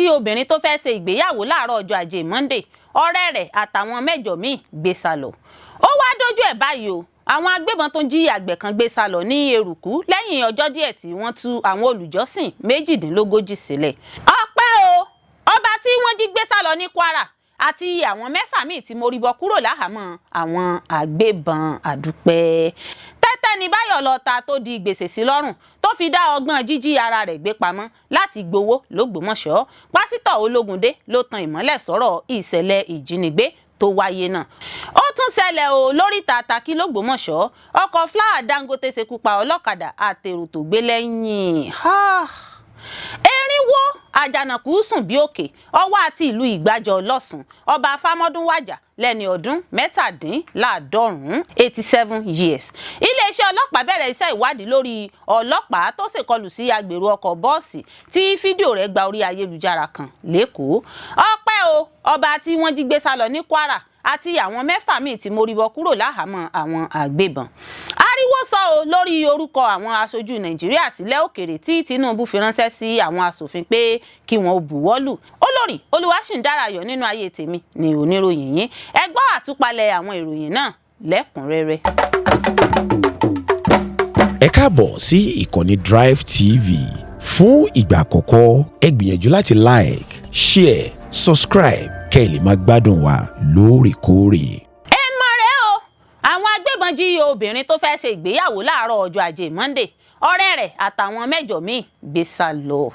jí obìnrin tó fẹ́ ṣe ìgbéyàwó láàárọ̀ ọjọ́ Ajé Monday, ọ̀rẹ́ rẹ̀ àtàwọn 8 míì gbé sá lọ. Ó wá dójú ẹ̀ báyìí o, àwọn agbébọn tó ń jí àgbẹ̀ kan gbé sá lọ ní Eruku lẹ́yìn ọjọ́ díẹ̀ tí wọ́n tú àwọn olùjọ́sìn 38 sílẹ̀. Ọpẹ́ o, ọba tí wọ́n jí gbé sá lọ ní Kwara àti àwọn 6 míì tí mórí bọ́ kúrò láhàámọ́ àwọn agbébọn, àdúpẹ́. Tẹ́tẹ́ ní Báyọ̀ lọ ta tó di gbèsè sí lọ́rùn tó fi dá ọgbọ́n jíjí ara rẹ̀ gbé pamọ́ láti gbowó l'Ógbómọ̀ṣọ́. Pásítọ̀ Ológundé ló tan ìmọ́lẹ̀ sọ̀rọ̀ ìṣẹ̀lẹ̀ ìjínigbé tó wáyé náà. Ó tún ṣẹlẹ̀ o lóríta Takí l'Ógbómọ̀ṣọ́, ọkọ̀ fúláwà Dangote ṣekú pa ọlọ́kadà àtèrò tó gbé lẹ́yìn. Erinwó àjànàkú sùn bí òkè, ọwọ́ àti ìlú Ìgbàjọ lọ́sùn, ọba Fámọ́dún wàjà lẹ́ni ọdún 97, 87 years. Iléeṣẹ́ ọlọ́pàá bẹ̀rẹ̀ iṣẹ́ ìwádìí lórí ọlọ́pàá tó ṣèkọlù sí agbèrò ọkọ̀ bọ́ọ̀sì tí fídíò rẹ̀ gba orí ayélujára kan l'Ékòó. Ọpẹ́ o, ọba tí wọ́n jí gbé sá lọ ní Kwara àti àwọn 6 míì tí mórí bọ́ kúrò láhàámọ́ àwọn agbébọn. Ariwo sọ o lórí orúkọ àwọn aṣojú Nàìjíríà sílẹ̀ òkèrè tí Tinubu fi ránṣẹ́ sí àwọn aṣòfin pé kí wọ́n buwọ́lù. Olórí Olúwaṣìndárayọ̀ nínú ayé tèmi ni oníròyìn yín. Ẹ gbọ́ àtúpalẹ̀ àwọn ìròyìn náà lẹ́kùnrẹ́rẹ́. Ẹ káàbọ̀ sí ìkànnì Drive TV. Fún ìgbà àkọ́kọ́, ẹ gbìyànjú láti like, share, subscribe kẹ́ ẹ lè máa gbádùn wa lóòrèkóòrè. Ẹ mọ̀ rẹ́ o, àwọn agbébọn jí obìnrin tó fẹ́ ṣe ìgbéyàwó láàárọ̀ ọjọ́ Ajé Monday, ọ̀rẹ́ rẹ̀ àtàwọn 8 míì gbé sá lọ.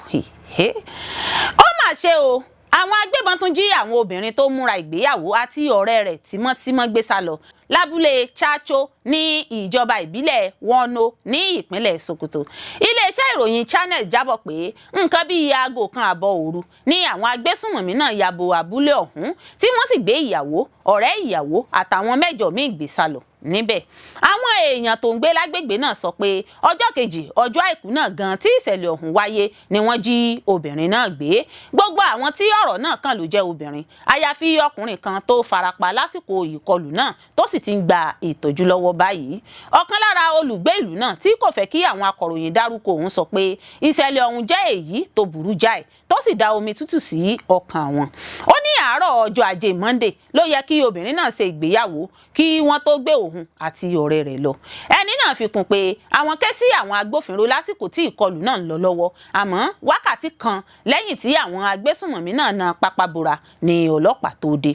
Ó mà ṣe o, àwọn agbébọn tún jí àwọn obìnrin tó múra ìgbéyàwó àti ọ̀rẹ́ rẹ̀ tímọ́tímọ́ gbé sá lọ lábúlé Chacho ní ìjọba ìbílẹ̀ Wọno ní ìpínlẹ̀ Sokoto. Iléeṣẹ́ ìròyìn Channels jábọ̀ pé nǹkan bíi 1:30 òru ní àwọn agbésùnmọ̀mí náà ya bo abúlé ọ̀hún, tí wọ́n sì gbé ìyàwó, ọ̀rẹ́ ìyàwó àtàwọn 8 míì gbé sá lọ níbẹ̀. Àwọn èèyàn tó ń gbé lágbègbè náà sọ pé ọjọ́ kejì, ọjọ́ Àìkú náà gan tí ìṣẹ̀lẹ̀ ọ̀hún wáyé ni wọ́n jí obìnrin náà gbé. Gbogbo àwọn tí ọ̀rọ̀ náà kàn ló jẹ́ obìnrin, àyàfi ọkùnrin kan tó farapa lásìkò ìkọlù náà tó sì ti ń gba ìtọ́jú lọ́wọ́ báyìí. Ọ̀kan lára olùgbé ìlú náà tí kò fẹ́ kí àwọn akọ̀ròyìn dárúkọ òun sọ pé ìṣẹ̀lẹ̀ ọ̀hún jẹ́ èyí tó burú jáì tó sì da omi tútù sí ọkàn àwọn. Ó ní àárọ̀ ọjọ́ Ajé Monday ló yẹ kí obìnrin náà ṣe ìgbéyàwó kí wọ́n tó gbé òun àti ọ̀rẹ́ rẹ̀ lọ. Ẹni náà fi kún pé àwọn ké sí àwọn agbófinró lásìkò tí ìkọlù náà ń lọ lọ́wọ́, àmọ́ wákàtí kan lẹ́yìn tí àwọn agbésùnmọ̀mí náà na pápá bora ní ọlọ́pàá tó dé.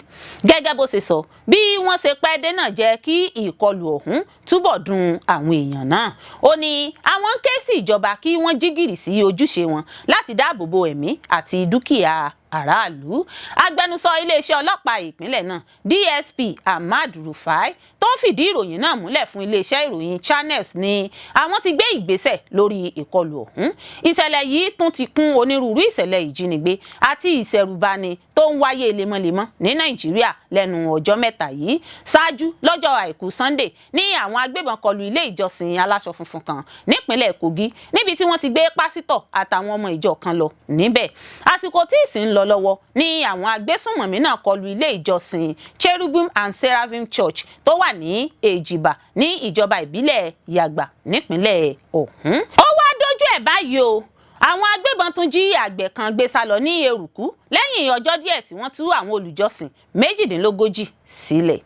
Gẹ́gẹ́ bó ṣe sọ, bí wọ́n ṣe pẹ́ dé náà jẹ́ kí ìkọlù ọ̀hún túbọ̀ dùn àwọn èèyàn náà. Ó ní àwọn ń ké sí ìjọba kí wọ́n jí gìrì sí ojúṣe wọn láti dáàbò bo ẹ̀mí àti dúkìá aráàlú. Agbẹnusọ iléeṣẹ́ ọlọ́pàá ìpínlẹ̀ náà, DSP Ahmad Rufai, tó fìdí ìròyìn náà múlẹ̀ fún iléeṣẹ́ ìròyìn Channels, ní àwọn ti gbé ìgbésẹ̀ lórí ìkọlù ọ̀hún. Ìṣẹ̀lẹ̀ yìí tún ti kún onírúurú ìṣẹ̀lẹ̀ ìjínigbé àti ìṣẹ̀rùbani tó ń wáyé lemọ́lemọ́ ní Nàìjíríà lẹ́nu ọjọ́ mẹ́ta yìí. Ṣáájú, lọ́jọ́ Àìkú Sunday ní àwọn agbébọn kọlù ilé ìjọsìn aláṣọ funfun kan nípínlẹ̀ Kogi, níbi tí wọ́n ti gbé pásítọ̀ àtàwọn ọmọ ìjọ kan lọ níbẹ̀. Àsìkò tí ìsìn ń lọ lọ́wọ́ ní àwọn agbésùnmọ̀mí náà kọlù ilé ìjọsìn Cherubim and Seraphim Church tó wà ní Èjìbà ní ìjọba ìbílẹ̀ Yàgbà nípínlẹ̀ ọ̀hún. Ó wá dójú ẹ̀ báyìí o, àwọn agbébọn tún jí àgbẹ̀ kan gbé sá lọ ní Eruku lẹ́yìn ọjọ́ díẹ̀ tí wọ́n tú àwọn olùjọ́sìn 38 sílẹ̀.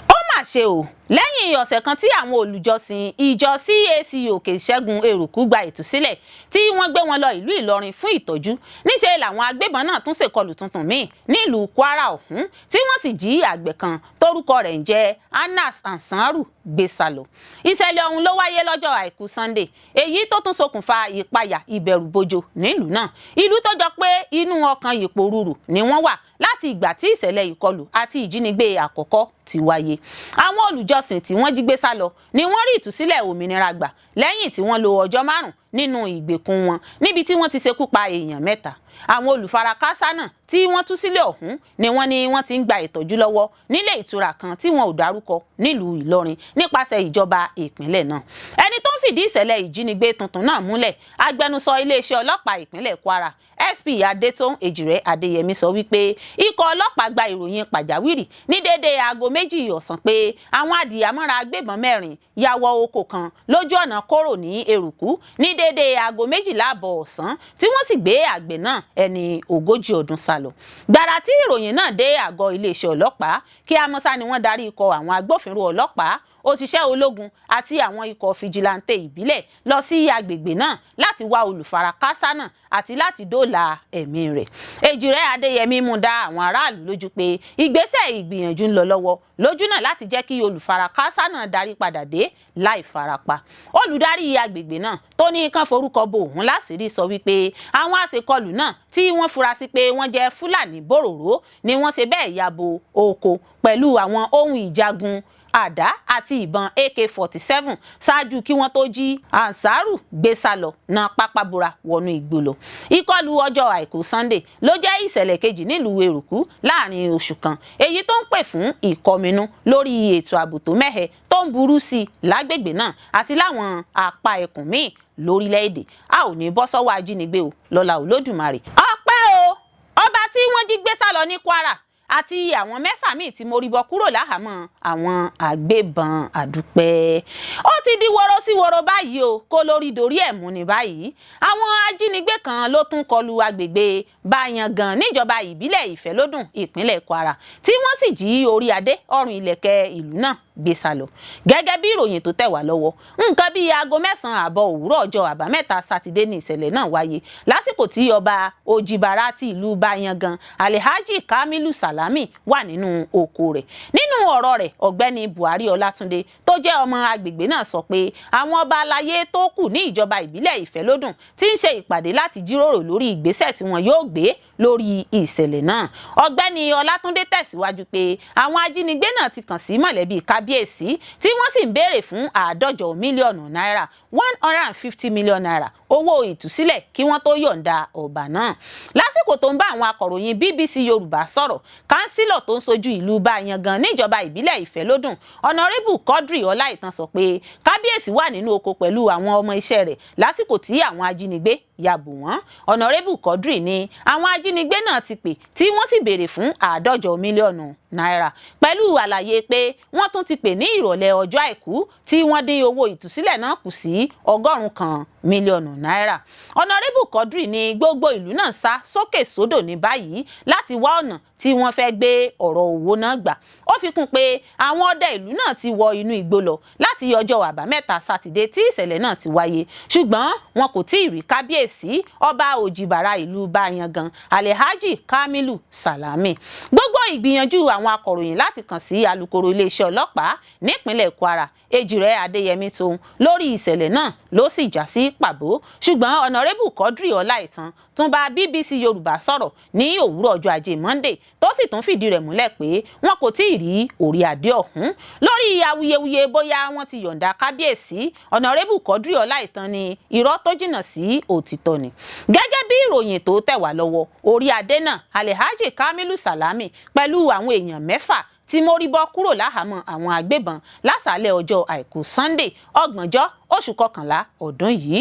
Ó mà ṣe o, lẹ́yìn ọ̀sẹ̀ kan tí àwọn olùjọ́sìn ìjọ CAC Òkè Ìṣẹ́gun Eruku gba ìtúsílẹ̀, tí wọ́n gbé wọn lọ ìlú Ìlọrin fún ìtọ́jú, níṣẹ́ làwọn agbébọn náà tún ṣèkọlù tuntun míì nílùú Kwara ọ̀hún, tí wọ́n sì jí àgbẹ̀ kan tórúkọ rẹ̀ ń jẹ́ Anas Ansaru gbé sá lọ. Ìṣẹ̀lẹ̀ ọ̀hún ló wáyé lọ́jọ́ Àìkú Sunday, èyí tó tún ṣokùnfà ìpayà ìbẹ̀rùbojo nílùú náà, ìlú tó jọ pé inú ọkàn ìpòrúurù ni wọ́n wà láti ìgbà tí ìṣẹ̀lẹ̀ ìkọlù àti ìjínigbé àkọ́kọ́ ti wáyé. Àwọn olùjọsìn tí wọ́n jí gbé sá lọ ni wọ́n rí ìtúsílẹ̀ òmìnira gbà lẹ́yìn tí wọ́n lo ọjọ́ 5 nínú ìgbèkùn wọn, níbi tí wọ́n ti ṣekú pa èèyàn 3. Àwọn olùfarakásá náà tí wọ́n tú sílẹ̀ ọ̀hún ni wọ́n ní wọ́n ti ń gba ìtọ́jú lọ́wọ́ nílé ìtura kan tí wọn ò dárúkọ nílùú Ìlọrin nípasẹ̀ ìjọba ìpínlẹ̀ náà. Ẹni tó ń fìdí ìṣẹ̀lẹ̀ ìjínigbé tuntun náà múlẹ̀, agbẹnusọ iléeṣẹ́ ọlọ́pàá ìpínlẹ̀ Kwara, SP Adétọ́un Èjìrẹ́ Adéyẹmí, sọ wípé ikọ̀ ọlọ́pàá gba ìròyìn pàjáwìrì ní déédéé aago 2 ọ̀sán pé àwọn adìyàmọ́ra agbébọn 4 ya wọ oko kan lójú ọ̀nà Kóró ní Eruku ní déédéé aago 12:30 ọ̀sán, tí wọ́n sì gbé àgbẹ̀ náà. ẹni 40 ọdún sá lọ. Gbàrà tí ìròyìn náà dé àgọ́ iléeṣẹ́ ọlọ́pàá, kí amọ́sá ni wọ́n darí ikọ̀ àwọn agbófinró ọlọ́pàá, òṣìṣẹ́ ológun àti àwọn ikọ̀ fìjìláńtẹ̀ ìbílẹ̀ lọ sí agbègbè náà láti wá olùfarakásá náà àti láti dóòlà ẹ̀mí rẹ̀. Èjìrẹ́ Adéyẹmí mú dá àwọn aráàlú lójú pé ìgbésẹ̀ ìgbìyànjú ń lọ lọ́wọ́ lójú náà láti jẹ́ kí olùfarakásá náà darí padà dé láì farapa. Olùdarí agbègbè náà tó ní kán forúkọ bo òun láṣìírí sọ wípé àwọn àṣekọlù náà tí wọ́n fura sí pé wọ́n jẹ́ Fúlàní bòròró ni wọ́n ṣe bẹ́ẹ̀ ya bo oko pẹ̀lú àwọn ohun ìjagun àdá àti ìbọn AK-47 ṣáájú kí wọ́n tó jí Ansaru gbé sá lọ na pápábora wọnú igbó lọ. Ìkọlù ọjọ́ àìkú Sunday ló jẹ́ ìṣẹ̀lẹ̀ kejì nílùú Eruku láàrin oṣù kan, èyí tó ń pè fún ìkọminú lórí ètò ààbò tó mẹ́hẹ tó ń burú sí i lágbègbè náà àti láwọn apá ẹkùn míì lórílẹ̀‐èdè. A ò ní bọ́ sọ́wọ́ ajínigbé o lọ́lá Olódùmarè. Ọpẹ́ o, ọba tí wọ́n jí gbé sá lọ ní Kwara àti àwọn 6 míì tí mórí bọ́ kúrò láhàámọ́ àwọn agbébọn, àdúpẹ́. Ó ti di woro sí woro báyìí o, kó lórí dorí ẹ̀ mú ní báyìí. Àwọn ajínigbé kan ló tún kọlu agbègbè Báyangan níjọba ìbílẹ̀ Ìfẹ́lódùn, ìpínlẹ̀ Kwara, tí wọ́n sì jí orí adé ọrùn ìlẹ̀kẹ̀ ìlú náà gbé sá lọ. Gẹ́gẹ́ bí ìròyìn tó tẹ̀ wá lọ́wọ́, nǹkan bíi aago 9:30 òwúrọ̀ ọjọ́ àbámẹ́ta sátidé ní ìṣẹ̀lẹ̀ náà wáyé lásìkò tí ọba Òjìbàrà ti ìlú Báyangan, Alhaji Kamilu Salami, wà nínú oko rẹ̀. Nínú ọ̀rọ̀ rẹ̀, ọ̀gbẹ́ni Buhari Ọlátúndé tó jẹ́ ọmọ agbègbè náà sọ pé àwọn ọba aláyé tó kù ní ìjọba ìbílẹ̀ Ìfẹ́lódùn ti ń ṣe ìpàdé láti jíròrò lórí ìgbésẹ̀ tí wọn yóò gbé lórí ìṣẹ̀lẹ̀ náà. Ọ̀gbẹ́ni Ọlátúndé tẹ̀síwájú pé àwọn ajínigbé náà ti kàn sí mọ̀lẹ́bí kábíyèsí tí wọ́n sì ń béèrè fún 150 mílíọ̀nù náírà, ₦150 million, owó ìtúsílẹ̀ kí wọ́n tó yọ̀ǹda ọba náà. Lásìkò tó ń bá àwọn akọ̀ròyìn BBC Yorùbá sọ̀rọ̀, kánsílọ̀ tó ń sojú ìlú Báyangan níjọba ìbílẹ̀ Ìfẹ́lódùn, Ọ̀nàrẹ́bù Quadri Ọláìtàn, sọ pé kábíyèsí wà nínú oko pẹ̀lú àwọn ọmọ iṣẹ́ rẹ̀ lásìkò tí àwọn ajínigbé ya bò wọ́n. Ọ̀nàrẹ́bù Quadri ní àwọn ajínigbé náà ti pè tí wọ́n sì béèrè fún 150 mílíọ̀nù náírà, pẹ̀lú àlàyé pé wọ́n tún ti pè ní ìrọ̀lẹ́ ọjọ́ àìkú tí wọ́n dín owó ìtúsílẹ̀ náà kù sí 100 mílíọ̀nù náírà. Ọ̀nàrẹ́bù Quadri ní gbogbo ìlú náà sá sókè sódò ní báyìí láti wá ọ̀nà tí wọ́n fẹ́ gbé ọ̀rọ̀ owó náà gbà. Ó fi kún pé àwọn ọdẹ ìlú náà ti wọ inú igbó lọ láti ọjọ́ àbámẹ́ta sátidé tí ìṣẹ̀lẹ̀ náà ti wáyé, ṣùgbọ́n wọn kò tí ì rí kábíyèsí ọba Òjìbàrà ìlú Báyangan, Alhaji Kamilu Salami. Gbogbo ìgbìyànjú àwọn akọ̀ròyìn láti kàn sí alukoro iléeṣẹ́ ọlọ́pàá nípínlẹ̀ Kwara, Èjìrẹ́ Adéyẹmí tóun lórí ìṣẹ̀lẹ̀ náà ló sì já sí pàbó, ṣùgbọ́n Ọ̀nàrẹ́bù Quadri Ọláìtàn tún bá BBC Yorùbá sọ̀rọ̀ ní òwúrọ̀ ọjọ́ ajé Monday, tó sì tún fìdí rẹ̀ múlẹ̀ pé wọn kò tí ì rí orí adé ọ̀hún. Lórí awuyewuye bóyá wọ́n ti yọ̀ǹda kábíyèsí, Ọ̀nàrẹ́bù Quadri Ọláìtàn ní irọ́ tó jìnnà sí òtítọ́ ni. Gẹ́gẹ́ bí ìròyìn tó tẹ̀ wá lọ́wọ́, orí adé náà, Alhaji Kamilu Salami, pẹ̀lú àwọn èèyàn 6 tí mórí bọ́ kúrò láhàámọ́ àwọn agbébọn lásàálẹ̀ ọjọ́ àìkú Sunday, 30 oṣù kọkànlá ọdún yìí.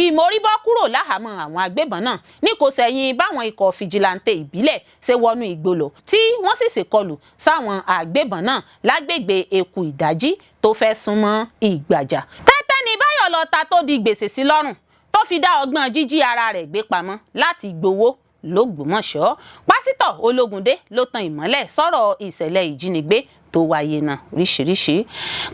Ìmóríbọ́ kúrò láhàámọ́ àwọn agbébọn náà ní kò sẹ́yìn báwọn ikọ̀ fìjìláńtẹ̀ ìbílẹ̀ ṣe wọnú igbó lọ tí wọ́n sì ṣèkọlù sáwọn agbébọn náà lágbègbè Èkù Ìdájí tó fẹ́ súnmọ́ Ìgbàjà. Tẹ́tẹ́ ni Báyọ̀ lọ ta tó di gbèsè sí lọ́rùn tó fi dá ọgbọ́n jíjí ara rẹ̀ gbé pamọ́ láti gbowó lÓgbómọ̀ṣọ́. Pásítọ̀ Ológundé ló tan ìmọ́lẹ̀ sọ̀rọ̀ ìṣẹ̀lẹ̀ ìjínigbé tó wáyé náà ríṣiríṣi.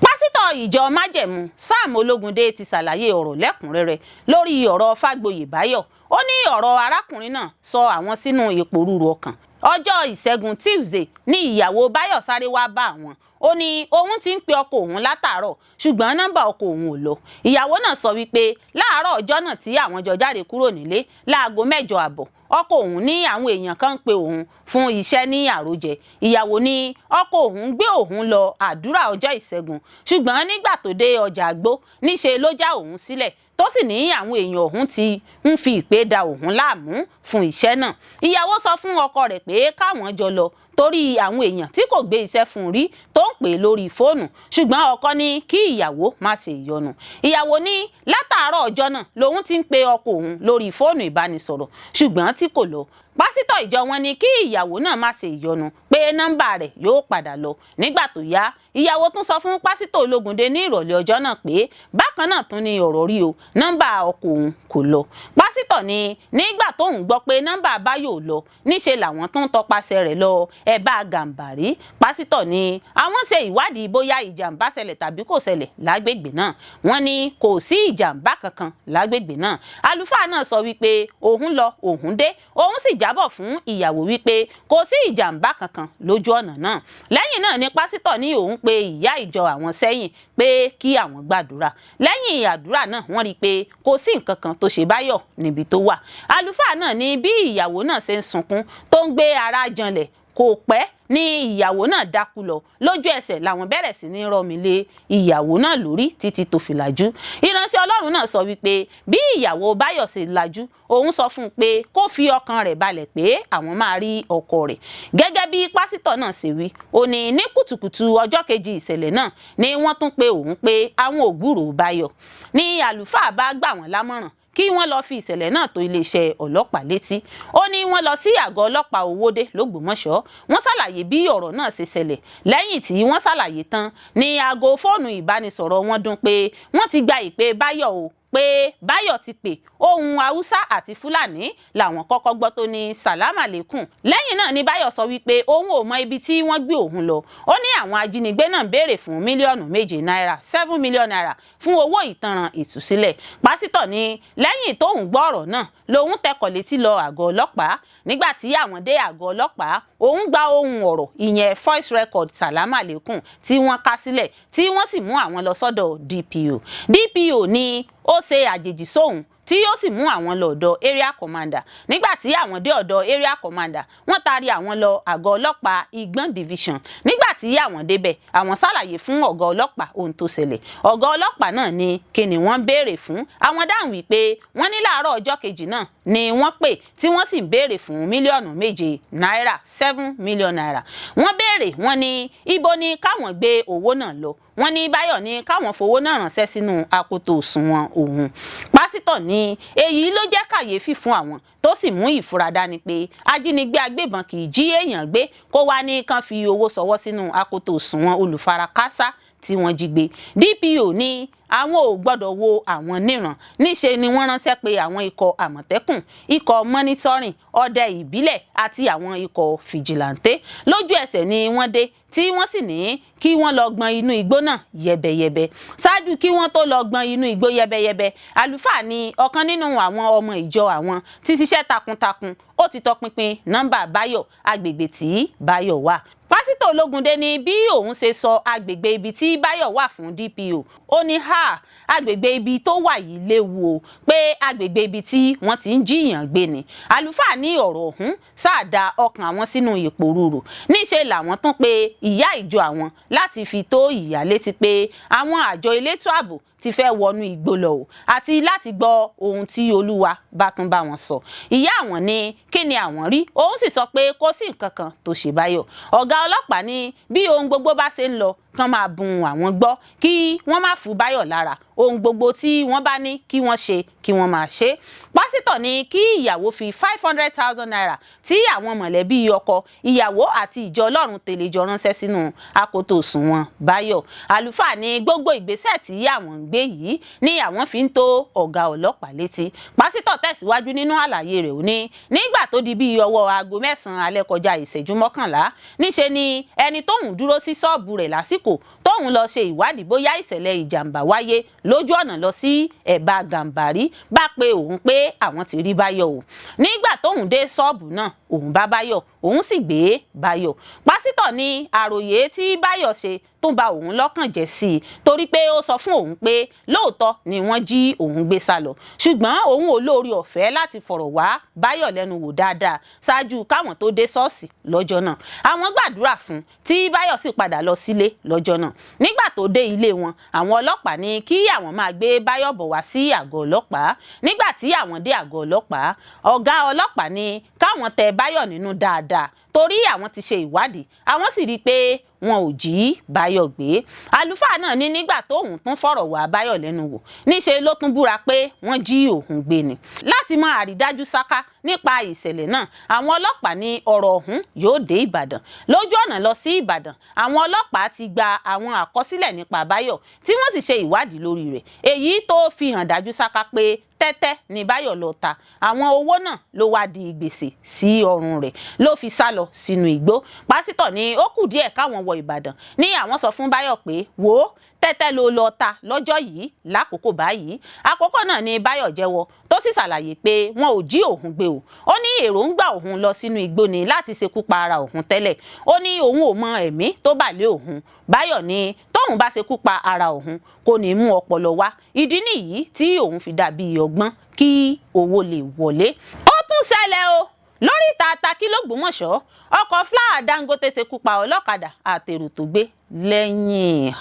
Pásítọ̀ ìjọ Májẹ̀mú Sam Ológundé ti ṣàlàyé ọ̀rọ̀ lẹ́kùnrẹ́rẹ́ lórí ọ̀rọ̀ Fágboyè Báyọ̀. Ó ní ọ̀rọ̀ arákùnrin náà sọ àwọn sínú ìpòrúurú ọkàn. Ọjọ́ ìṣẹ́gun Tuesday ní ìyàwó Báyọ̀ sáré wá bá àwọn. Ó ní òun ti ń pe ọkọ òun látàárọ̀, ṣùgbọ́n nọ́mbà ọkọ òun ò lọ. Ìyàwó náà sọ wípé láàárọ̀ ọjọ́ náà tí àwọn jọ jáde kúrò nílé láago 8:30, ọkọ òun ní àwọn èèyàn kan ń pe òun fún iṣẹ́ ní àròjẹ. Ìyàwó ní ọkọ òun gbé òun lọ àdúrà ọjọ́ ìṣẹ́gun, ṣùgbọ́n nígbà tó dé ọjà àgbó níṣe ló já òun sílẹ̀, tó sì ní àwọn èèyàn ọ̀hún ti ń fi ìpè da òun láàmú fún iṣẹ́ náà. Ìyàwó sọ fún ọkọ rẹ̀ pé káwọn jọ lọ torí àwọn èèyàn tí kò gbé iṣẹ́ fún un rí tó ń pè lórí fóònù, ṣùgbọ́n ọkọ ní kí ìyàwó má ṣe ìyọnu. Ìyàwó ní látàárọ̀ ọjọ́ náà lòun ti ń pe ọkọ òun lórí fóònù ìbánisọ̀rọ̀, ṣùgbọ́n tí kò lọ. Pásítọ̀ ìjọ wọn ní kí ìyàwó náà má ṣe ìyọnu pé nọ́mbà rẹ̀ yóò padà lọ nígbà tó yá. Ìyàwó tún sọ fún pásítọ̀ Ológundé ní ìrọ̀lẹ́ ọjọ́ náà pé bákan náà tún ni ọ̀rọ̀ rí o, nọ́mbà ọkọ òun kò lọ. Pásítọ̀ ní nígbà tóun gbọ́ pé nọ́mbà Báyọ̀ ò lọ, níṣe làwọn tún tọpasẹ̀ rẹ̀ lọ Ẹ̀bá Gàǹbàrí. Pásítọ̀ ní àwọn ṣe ìwádìí bóyá ìjàmbá ṣẹlẹ̀ tàbí kò ṣẹlẹ̀ lágbègbè náà. Wọ́n ní kò sí ìjàmbá kankan lágbègbè náà. Àlùfáà náà sọ wípé òun lọ, òun dé, òun sì jábọ̀ fún ìyàwó wípé kò sí ìjàmbá kankan lójú ọ̀nà náà. Lẹ́yìn náà ni pásítọ̀ ní òun pe ìyá ìjọ àwọn sẹ́yìn pé kí àwọn gbàdúrà. Lẹ́yìn àdúrà náà, wọ́n rí i pé kò sí nǹkan kan tó ṣe Báyọ̀ níbi tó wà. Àlùfáà náà ní bí ìyàwó náà ṣe ń sunkún tó ń gbé ara janlẹ̀, kò pẹ́ ní ìyàwó náà dákú lọ. Lójú ẹsẹ̀ làwọn bẹ̀rẹ̀ sí ní rọmi lé ìyàwó náà lórí títí tó fi lajú. Ìránṣẹ́ Ọlọ́run náà sọ wípé bí ìyàwó Báyọ̀ ṣe lajú, òun sọ fún un pé kó fi ọkàn rẹ̀ balẹ̀ pé àwọn máa rí ọkọ rẹ̀. Gẹ́gẹ́ bí pásítọ̀ náà ṣe wí, ó ní ní kùtùkùtù ọjọ́ kejì ìṣẹ̀lẹ̀ náà ni wọ́n tún pe òun pé àwọn ò gbúròó Báyọ̀. Ní àlùfáà bá gbà wọ́n lámọ̀ràn kí wọ́n lọ fi ìṣẹ̀lẹ̀ náà tó iléeṣẹ́ ọlọ́pàá létí. Ó ní wọ́n lọ sí àgọ́ ọlọ́pàá Owódé lÓgbómọ̀ṣọ́. Wọ́n ṣàlàyé bí ọ̀rọ̀ náà ṣe ṣẹlẹ̀. Lẹ́yìn tí wọ́n ṣàlàyé tán ní aago fóònù ìbánisọ̀rọ̀ wọn dún pé wọ́n ti gba ìpè Báyọ̀ o, pé Báyọ̀ ti pè. Ohùn Haúsá àti Fúlàní làwọn kọ́kọ́ gbọ́ tó ní sàlámà lẹ́kùn. Lẹ́yìn náà ni Báyọ̀ sọ wípé òun ò mọ ibi tí wọ́n gbé òun lọ. Ó ní àwọn ajínigbé náà ń béèrè fún mílíọ̀nù 7 náírà, 7 million naira, fún owó ìtanràn ìtúsílẹ̀. Pásítọ̀ ní lẹ́yìn tóun gbọ́ ọ̀rọ̀ náà lòun tẹkọ̀ létí lọ àgọ́ ọlọ́pàá. Nígbà tí àwọn dé àgọ́ ọlọ́pàá, òun gba ohùn ọ̀rọ̀, ìyẹn voice record sàlámà lẹ́kùn tí wọ́n ká sílẹ̀, tí wọ́n sì mú àwọn lọ sọ́dọ̀ DPO. DPO ní ó ṣe àjèjì sóhun, tí ó sì mú àwọn lọ ọ̀dọ̀ area commander. Nígbà tí àwọn dé ọ̀dọ̀ area commander, wọ́n taari àwọn lọ àgọ́ ọlọ́pàá Ìgbọ̀n division. Nígbà tí àwọn débẹ̀, àwọn ṣàlàyé fún ọ̀gá ọlọ́pàá ohun tó ṣẹlẹ̀. Ọ̀gá ọlọ́pàá náà ní kí ni wọ́n béèrè fún. Àwọn dáhùn wípé wọ́n ní láàárọ̀ ọjọ́ kejì náà ni wọ́n pè tí wọ́n sì ń béèrè fún mílíọ̀nù 7 náírà, 7 million naira. Wọ́n béèrè, wọ́n ní ibo ni káwọn gbé owó náà lọ. Wọ́n ní Báyọ̀ ní káwọn fowó náà ránṣẹ́ sínú akoto òṣùwọ̀n òun. Pásítọ̀ ní èyí ló jẹ́ kàyéfì fún àwọn, tó sì mú ìfura dání pé ajínigbé agbébọn kì í jí èèyàn gbé kó wá ní kán fi owó ṣọwọ́ sínú akoto òṣùwọ̀n olùfarakásá tí wọ́n jí gbé. DPO ní àwọn ò gbọ́dọ̀ wo àwọn níran. Níṣe ni wọ́n ránṣẹ́ pé àwọn ikọ̀ Àmọ̀tẹ́kùn, ikọ̀ monitoring, ọdẹ ìbílẹ̀ àti àwọn ikọ̀ fìjìláńtẹ́. Lójú ẹsẹ̀ ni wọ́n dé, tí wọ́n sì ní kí wọ́n lọ gbọn inú igbó náà yẹbẹyẹbẹ. Ṣáájú kí wọ́n tó lọ gbọn inú igbó yẹbẹyẹbẹ, àlùfáà ní ọ̀kan nínú àwọn ọmọ ìjọ àwọn tí ṣiṣẹ́ takuntakun, ó ti tọpinpin nọ́mbà Báyọ̀, agbègbè tí Báyọ̀ wà. Pásítọ̀ Ológundé ní bí òun ṣe sọ agbègbè ibi tí Báyọ̀ wà fún DPO, ó ní ha, agbègbè ibi tó wà yìí léwu o, pé agbègbè ibi tí wọ́n ti ń jíyàn gbé ni. Àlùfáà ní ọ̀rọ̀ ọ̀hún sáàdà ọkàn àwọn sínú ìpòrúurù. Níṣe làwọn tún pé ìyá ìjọ àwọn láti fi tó ìyá létí pé àwọn àjọ elétò ààbò ti fẹ́ wọnú igbó lọ o, àti láti gbọ́ ohun tí Olúwa bá tún bá wọn sọ. Ìyá àwọn ní kí ni àwọn rí, òun sì sọ pé kò sí nǹkan kan tó ṣe Báyọ̀. Ọ̀gá ọlọ́pàá ní bí ohun gbogbo bá ṣe ń lọ, kán máa bùn àwọn gbọ́, kí wọ́n má fún Báyọ̀ lára. Ohun gbogbo tí wọ́n bá ní kí wọ́n ṣe, kí wọ́n máa ṣe. Pásítọ̀ ní kí ìyàwó fi 500,000 naira tí àwọn mọ̀lẹ́bí ọkọ ìyàwó àti ìjọ Ọlọ́run tẹ̀lé jọ ránṣẹ́ sínú akoto òṣùwọ̀n Báyọ̀. Àlùfáà ní gbogbo ìgbésẹ̀ tí àwọn ń gbé yìí ní àwọn fi ń tó ọ̀gá ọlọ́pàá létí. Pásítọ̀ tẹ̀síwájú nínú àlàyé rẹ̀. Ó ní nígbà tó di bíi ọwọ́ aago 9 alẹ́ kọjá ìṣẹ́jú 11, níṣe ni ẹni tóun dúró sí ṣọ́ọ̀bù rẹ̀ lásìkò tóun lọ ṣe ìwádìí bóyá ìṣẹ̀lẹ̀ ìjàmbá wáyé lójú ọ̀nà lọ sí Ẹ̀bá Gàǹbàrí bá pe òun pé àwọn ti rí Báyọ̀ o. Nígbà tóun dé ṣọ́ọ̀bù náà, òun bá Báyọ̀, òun sì gbé Báyọ̀. Pásítọ̀ ní àròyé tí Báyọ̀ ṣe tó bà òun lọ́kàn jẹ́ sí i, torí pé ó sọ fún òun pé lóòótọ́ ni wọ́n jí òun gbé sá lọ, ṣùgbọ́n òun ò lóore ọ̀fẹ́ láti fọ̀rọ̀ wá Báyọ̀ lẹ́nu wò dáadáa ṣáájú káwọn tó dé ṣọ́ọ̀ṣì lọ́jọ́ náà. Àwọn gbàdúrà fún, tí Báyọ̀ sì padà lọ sílé lọ́jọ́ náà. Nígbà tó dé ilé wọn, àwọn ọlọ́pàá ní kí àwọn máa gbé Báyọ̀ bọ̀ wá sí àgọ́ ọlọ́pàá. Nígbà tí àwọn dé àgọ́ ọlọ́pàá, ọ̀gá ọlọ́pàá ní káwọn tẹ Báyọ̀ nínú dáadáa. Torí àwọn ti ṣe ìwádìí, àwọn sì rí i pé wọn ò jí Báyọ̀ gbé. Àlùfáà náà ní nígbà tóun tún fọ̀rọ̀ wá Báyọ̀ lẹ́nu wò, níṣe ló tún búra pé wọ́n jí òun gbé ni. Láti mọ àrídájú sáká nípa ìṣẹ̀lẹ̀ náà, àwọn ọlọ́pàá ní ọ̀rọ̀ ọ̀hún yóò dé Ìbàdàn. Lójú ọ̀nà lọ sí Ìbàdàn, àwọn ọlọ́pàá ti gba àwọn àkọsílẹ̀ nípa Báyọ̀, tí wọ́n sì ṣe ìwádìí lórí rẹ̀, èyí tó fi hàn dájú sáká pé tẹ́tẹ́ ni Báyọ̀ lọ ta. Àwọn owó náà ló wá di gbèsè sí ọrùn rẹ̀, ló fi sá lọ sínú igbó. Pásítọ̀ ní ó kù díẹ̀ káwọn wọ Ìbàdàn ní àwọn sọ fún Báyọ̀ pé, wò ó, tẹ́tẹ́ ló lọ ta lọ́jọ́ yìí lákòókò báyìí. Àkókò náà ni Báyọ̀ jẹ́wọ́, tó sì ṣàlàyé pé wọn ò jí òun gbé o. Ó ní èròǹgbà òun lọ sínú igbó ni láti ṣekú pa ara òun tẹ́lẹ̀. Ó ní òun ò mọ ẹ̀mí tó bà lé òun. Báyọ̀ ní tóun bá ṣekú pa ara òun, kò ní mú ọpọlọ wá. Ìdí nìyí tí òun fi dàbí ọgbọ́n kí owó lè wọlé. Ó tún ṣẹlẹ̀ o, lórí ìta Takí lÓgbómọ̀ṣọ́, ọkọ̀ fúláwà Dangote ṣekú pa ọlọ́kadà àtèrò tó gbé lẹ́yìn.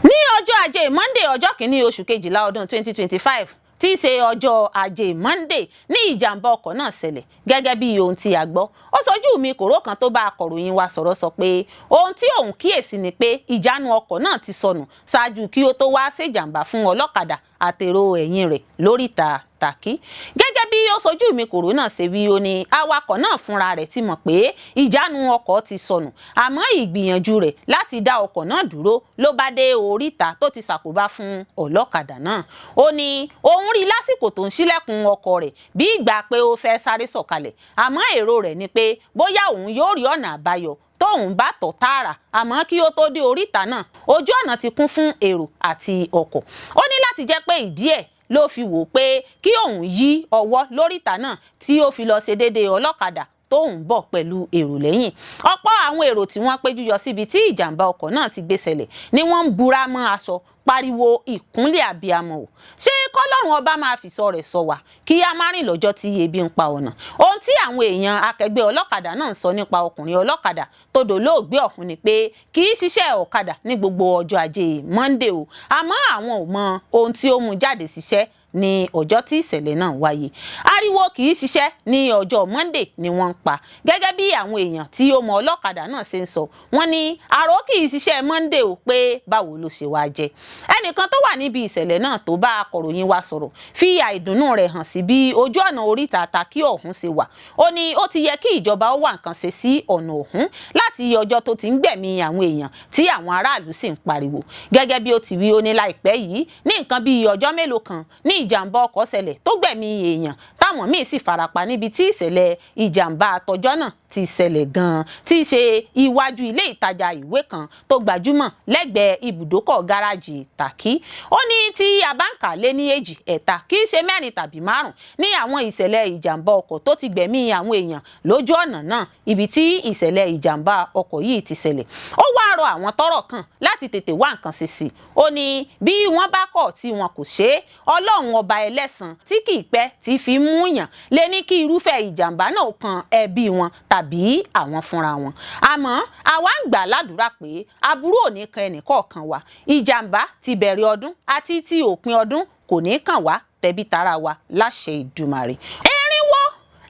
Ní ọjọ́ ajé Monday, ọjọ́ kìíní oṣù kejìlá ọdún 2025, tí í ṣe ọjọ́ ajé Monday, ní ìjàmbá ọkọ̀ náà ṣẹlẹ̀. Gẹ́gẹ́ bí ohun tí a gbọ́, ó sojú mi kòró kan tó bá akọ̀ròyìn wa sọ̀rọ̀ sọ pé ohun tí òun kíyèsí ni pé ìjánu ọkọ̀ náà ti sọnù ṣáájú kí ó tó wá ṣèjàmbá fún ọlọ́kadà àtèrò ẹ̀yìn rẹ̀ lóríta Takí. Gẹ́gẹ́ bí ó sojú mi kòró náà ṣe wí, ó ní awakọ̀ náà fúnra rẹ̀ ti mọ̀ pé ìjánu ọkọ̀ ti sọnù, àmọ́ ìgbìyànjú rẹ̀ láti dá ọkọ̀ náà dúró ló bá dé oríta tó ti ṣàkóbá fún ọlọ́kadà náà. Ó ní òun rí lásìkò tó ń ṣílẹ̀kùn ọkọ̀ rẹ̀ bí ìgbà pé ó fẹ́ sáré sọ̀kalẹ̀, àmọ́ èrò rẹ̀ ni pé bóyá òun yóò rí ọ̀nà àbáyọ tóun bá tọ̀ tààrà. Àmọ́ kí ó tó dé oríta náà, ojú ọ̀nà ti kún fún èrò àti ọkọ̀. Ó ní láti jẹ́ pé ìdí ẹ̀ ló fi wò pé kí òun yí ọwọ́ lóríta náà, tí ó fi lọ ṣe déédéé ọlọ́kadà tóun bọ̀ pẹ̀lú èrò lẹ́yìn. Ọ̀pọ̀ àwọn èrò tí wọ́n péjú yọ síbi tí ìjàmbá ọkọ̀ náà ti gbé ṣẹlẹ̀ ni wọ́n ń bura mọ́ aṣọ, pariwo ìkúnlẹ̀ abiyamọ o. Ṣé kọ́lọ́run ọba máa fìṣọ́ rẹ̀ sọ wá, kí á má rìn lọ́jọ́ tí ebi ń pa ọ̀nà? Ohun tí àwọn èèyàn akẹgbẹ́ ọlọ́kadà náà ń sọ nípa ọkùnrin ọlọ́kadà tó dolóògbé ọ̀hún ni pé kì í ṣiṣẹ́ ọ̀kadà ní gbogbo ọjọ́ ajé Monday o, àmọ́ àwọn ò mọ ohun tí ó mú jáde ṣiṣẹ́ ní ọjọ́ tí ìṣẹ̀lẹ̀ náà wáyé. Ariwo kì í ṣiṣẹ́ ní ọjọ́ Monday ni wọ́n ń pa. Gẹ́gẹ́ bí àwọn èèyàn tí ó mọ ọlọ́kadà náà ṣe ń sọ, wọ́n ní àrò kì í ṣiṣẹ́ Monday o, pé báwo ló ṣe wá jẹ́? Ẹnìkan tó wà níbi ìṣẹ̀lẹ̀ náà tó bá akọ̀ròyìn wa sọ̀rọ̀ fi àìdùnnú rẹ̀ hàn sí bí ojú ọ̀nà oríta Takí ọ̀hún ṣe wà. Ó ní ó ti yẹ kí ìjọba ó wá nǹkan ṣe sí ọ̀nà ọ̀hún láti ọjọ́ tó ti ń gbẹ̀mí àwọn èèyàn, tí àwọn aráàlú sì ń pariwo. Gẹ́gẹ́ bí ó ti wí, ó ní láìpẹ́ yìí, ní nǹkan bíi ọjọ́ mélòó kan, ní ìjàmbá ọkọ̀ ṣẹlẹ̀ tó gbẹ̀mí èèyàn, táwọn míì sì farapa níbi tí ìṣẹ̀lẹ̀ ìjàmbá àtọjọ́ náà ti ṣẹlẹ̀ gan-an, tí í ṣe iwájú ilé ìtajà ìwé kan tó gbajúmọ̀ lẹ́gbẹ̀ẹ́ ibùdókọ̀ gáràjì Takí. Ó ní tí a bá ń kà lé ní èjì ẹ̀ta, kì í ṣe mẹ́rin tàbí márùn ní àwọn ìṣẹ̀lẹ̀ ìjàmbá ọkọ̀ tó ti gbẹ̀mí àwọn èèyàn lójú ọ̀nà náà, ibi tí ìṣẹ̀lẹ̀ ìjàmbá ọkọ̀ yìí ti ṣẹlẹ̀. Ó wá rọ àwọn tọ́rọ̀ kàn láti tètè wá nǹkan ṣe sí i. Ó ní bí wọ́n bá kọ̀ tí wọn kò ṣe é, Ọlọ́run ọba ẹlẹ́san tí kì í pẹ́ tí fi mú yàn lé ní kí irúfẹ́ ìjàmbá náà kan ẹbí wọn tàbí àwọn fúnra wọn. Àmọ́ àwa ń gbà ládùúrà pé aburú ò ní kan ẹnìkọ̀ọ̀kan wa. Ìjàmbá ti bẹ̀rẹ̀ ọdún àti ti òpin ọdún kò ní kàn wá tẹbí tará wa láṣẹ Ìdùmarè. Erinwó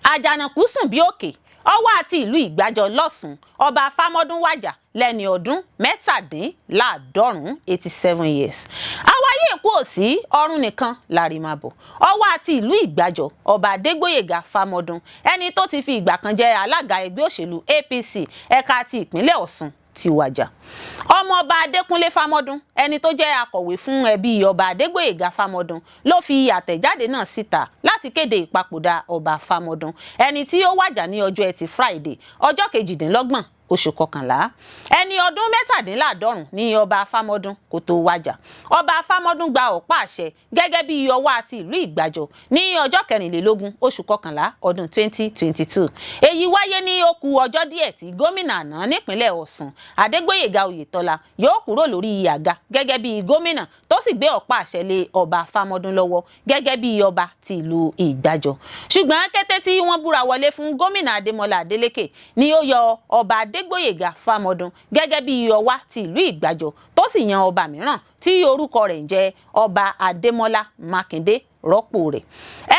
àjànàkú sùn bí òkè. Ọwọ́ àti ìlú Ìgbàjọ lọ́sùn, ọba Fámọ́dún wàjà lẹ́ni ọdún 97, 87 years. Àwáyé èkó ò sí ọ̀run nìkan lárí máa bọ̀. Ọwọ́ àti ìlú Ìgbàjọ, ọba Adégbóyèga Fámọ́dún, ẹni tó ti fi ìgbà kan jẹ́ alága ẹgbẹ́ òṣèlú APC ẹ̀ka ti ìpínlẹ̀ Ọ̀ṣun, ti wàjà. Ọmọọba Adékúnlé Fámọ́dún, ẹni tó jẹ́ akọ̀wé fún ẹbí ọba Adégbóyèga Fámọ́dún, ló fi àtẹ̀jáde náà síta láti kéde ìpapòdà ọba Fámọ́dún, ẹni tí ó wàjà ní ọjọ́ ẹtì Friday, ọjọ́ 28 oṣù kọkànlá. Ẹni ọdún 97 ní ọba Fámọ́dún kó tó wàjà. Ọba Fámọ́dún gba ọ̀pá àṣẹ gẹ́gẹ́ bí ọwá àti ìlú Ìgbàjọ ní ọjọ́ 24 oṣù kọkànlá ọdún 2022. Èyí wáyé ní ó kù ọjọ́ díẹ̀ tí gómìnà àná nípínlẹ̀ Ọ̀ṣun, Adégbóyèga Oyètọ́lá, yóò kúrò lórí àga gẹ́gẹ́ bí gómìnà, tó sì gbé ọ̀pá àṣẹ lé ọba Fámọ́dún lọ́wọ́ gẹ́gẹ́ bí ọba ti ìlú Ìgbàjọ. Ṣùgbọ́n kété tí wọ́n búra wọlé fún gómìnà Adémọ́lá Adélékè ni ó yọ ọba Adégbóyèga. Adégbóyèga Fámọdún gẹ́gẹ́ bí ọwá ti ìlú Ìgbàjọ, tó sì yan ọba mìíràn tí orúkọ rẹ̀ ń jẹ́ Ọba Adémọ́lá Mákindé rọ́pò rẹ̀.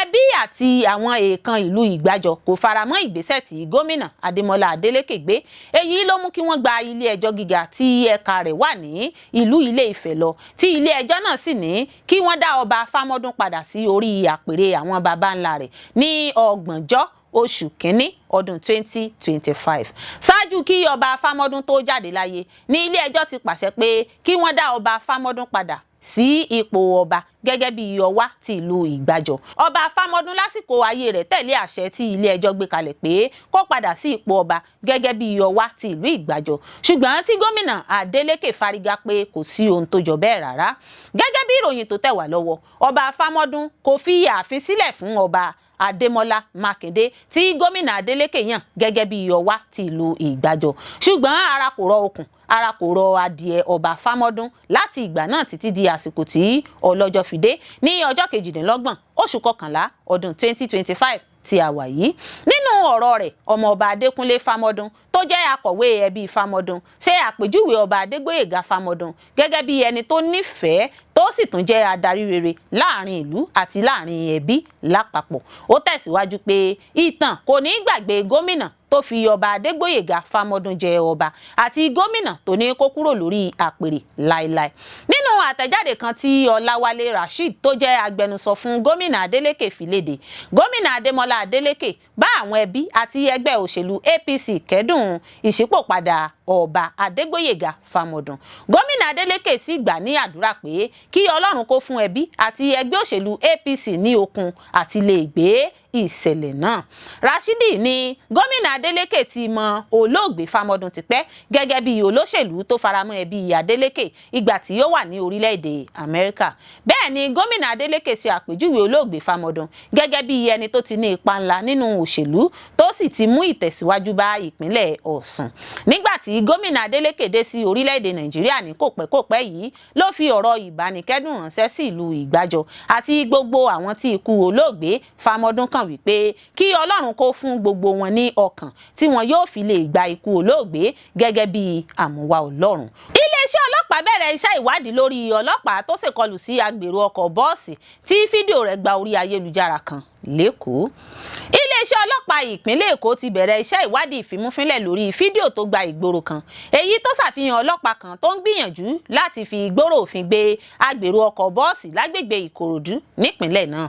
Ẹbí àti àwọn èèkàn ìlú Ìgbàjọ kò faramọ́ ìgbésẹ̀ tí gómìnà Adémọ́lá Adélékè gbé. Èyí ló mú kí wọ́n gba ilé ẹjọ́ gíga tí ẹ̀ka rẹ̀ wà ní ìlú Ilé Ifẹ̀ lọ, tí ilé ẹjọ́ náà sì ní kí wọ́n dá ọba Fámọ́dún padà sí orí àpèrè àwọn baba ńlá rẹ̀ ní 30 oṣù kínní ọdún 2025. Ṣáájú kí ọba Fámọ́dún tó jáde láyé ní ilé ẹjọ́ ti pàṣẹ pé kí wọ́n dá ọba Fámọ́dún padà sí ipò ọba gẹ́gẹ́ bí ọwá ti ìlú Ìgbàjọ. Ọba Fámọ́dún lásìkò ayé rẹ̀ tẹ̀lé àṣẹ tí ilé ẹjọ́ gbé kalẹ̀ pé kó padà sí ipò ọba gẹ́gẹ́ bí ọwá ti ìlú Ìgbàjọ, ṣùgbọ́n tí gómìnà Adeleke fárígá pé kò sí ohun tó jọ bẹ́ẹ̀ rárá. Gẹ́gẹ́ bí ìròyìn tó tẹ̀ wá lọ́wọ́, ọba Fámọ́dún kò fi ààfin sílẹ̀ fún ọba Adémọ́lá Mákindé tí gómìnà Adeleke yàn gẹ́gẹ́ bí ọwá ti ìlú Ìgbàjọ, ṣùgbọ́n ara kò rọ okùn, ara kò rọ adìẹ ọba Fámọ́dún láti ìgbà náà títí di àsìkò tí ọlọ́jọ́ fi dé ní ọjọ́ 28 oṣù kọkànlá ọdún 2025 tí a wà yìí. Nínú ọ̀rọ̀ rẹ̀, ọmọọba Adékúnlé Fámọ́dún tó jẹ́ akọ̀wé ẹbí Fámọ́dún ṣe àpèjúwe ọba Adégbóyèga Fámọ́dún gẹ́gẹ́ bí ẹni tó nífẹ̀ẹ́, tó sì tún jẹ́ adarí rere láàrin ìlú àti láàrin ẹbí lápapọ̀. Ó tẹ̀síwájú pé ìtàn kò ní gbàgbé gómìnà tó fi ọba Adégbóyèga Fámọ́dún jẹ ọba àti gómìnà tó ní kó kúrò lórí àpèrè láéláé. Nínú àtẹ̀jáde kan tí Ọláwálé Rasheed tó jẹ́ agbẹnusọ fún gómìnà Adeleke fi léde, gómìnà Adémọ́lá Adeleke bá àwọn ẹbí àti ẹgbẹ́ òṣèlú APC kẹ́dùn ìṣípòpadà ọba Adégbóyèga Fámọ́dún. Gómìnà Adeleke sì gbà ní àdúrà pé kí Ọlọ́run kó fún ẹbí àti ẹgbẹ́ òṣèlú APC ní okun àti lè gbé ìṣẹ̀lẹ̀ náà. Rashidi ní gómìnà Adeleke ti mọ olóògbé Fámọ́dún tipẹ́ gẹ́gẹ́ bí olóṣèlú tó faramọ́ ẹbí Adeleke ìgbà tí ó wà ní orílẹ̀-èdè Amẹ́ríkà. Bẹ́ẹ̀ ni gómìnà Adeleke ṣe àpèjúwe olóògbé Fámọ́dún gẹ́gẹ́ bí ẹni tó ti ní ipa ńlá nínú òṣèlú, tó sì ti mú ìtẹ̀síwájú bá ìpínlẹ̀ Ọ̀ṣun. Nígbà tí gómìnà Adeleke dé sí orílẹ̀-èdè Nàìjíríà ní kòpẹ́kòpẹ́ yìí ló fi ọ̀rọ̀ ìbánikẹ́dùn ránṣẹ́ sí ìlú Ìgbàjọ àti gbogbo àwọn tí ikú olóògbé Fámọ́dún kàn, wípé kí Ọlọ́run kó fún gbogbo wọn ní ọkàn tí wọn yóò fi lè gba ikú olóògbé gẹ́gẹ́ bí àmúwá Ọlọ́run. Iléeṣẹ́ ọlọ́pàá bẹ̀rẹ̀ iṣẹ́ ìwádìí lórí ọlọ́pàá tó ṣèkọlù sí agbèrò ọkọ̀ bọ́ọ̀sì tí fídíò rẹ̀ gba orí ayélujára kan lÉkòó. Iléeṣẹ́ ọlọ́pàá ìpínlẹ̀ Èkó ti bẹ̀rẹ̀ iṣẹ́ ìwádìí ìfimúfínlẹ̀ lórí fídíò tó gba ìgboro kan, èyí tó ṣàfihàn ọlọ́pàá kan tó ń gbìyànjú láti fi ìgboro òfin gbé agbèrò ọkọ̀ bọ́ọ̀sì lágbègbè Ìkòròdú nípínlẹ̀ náà.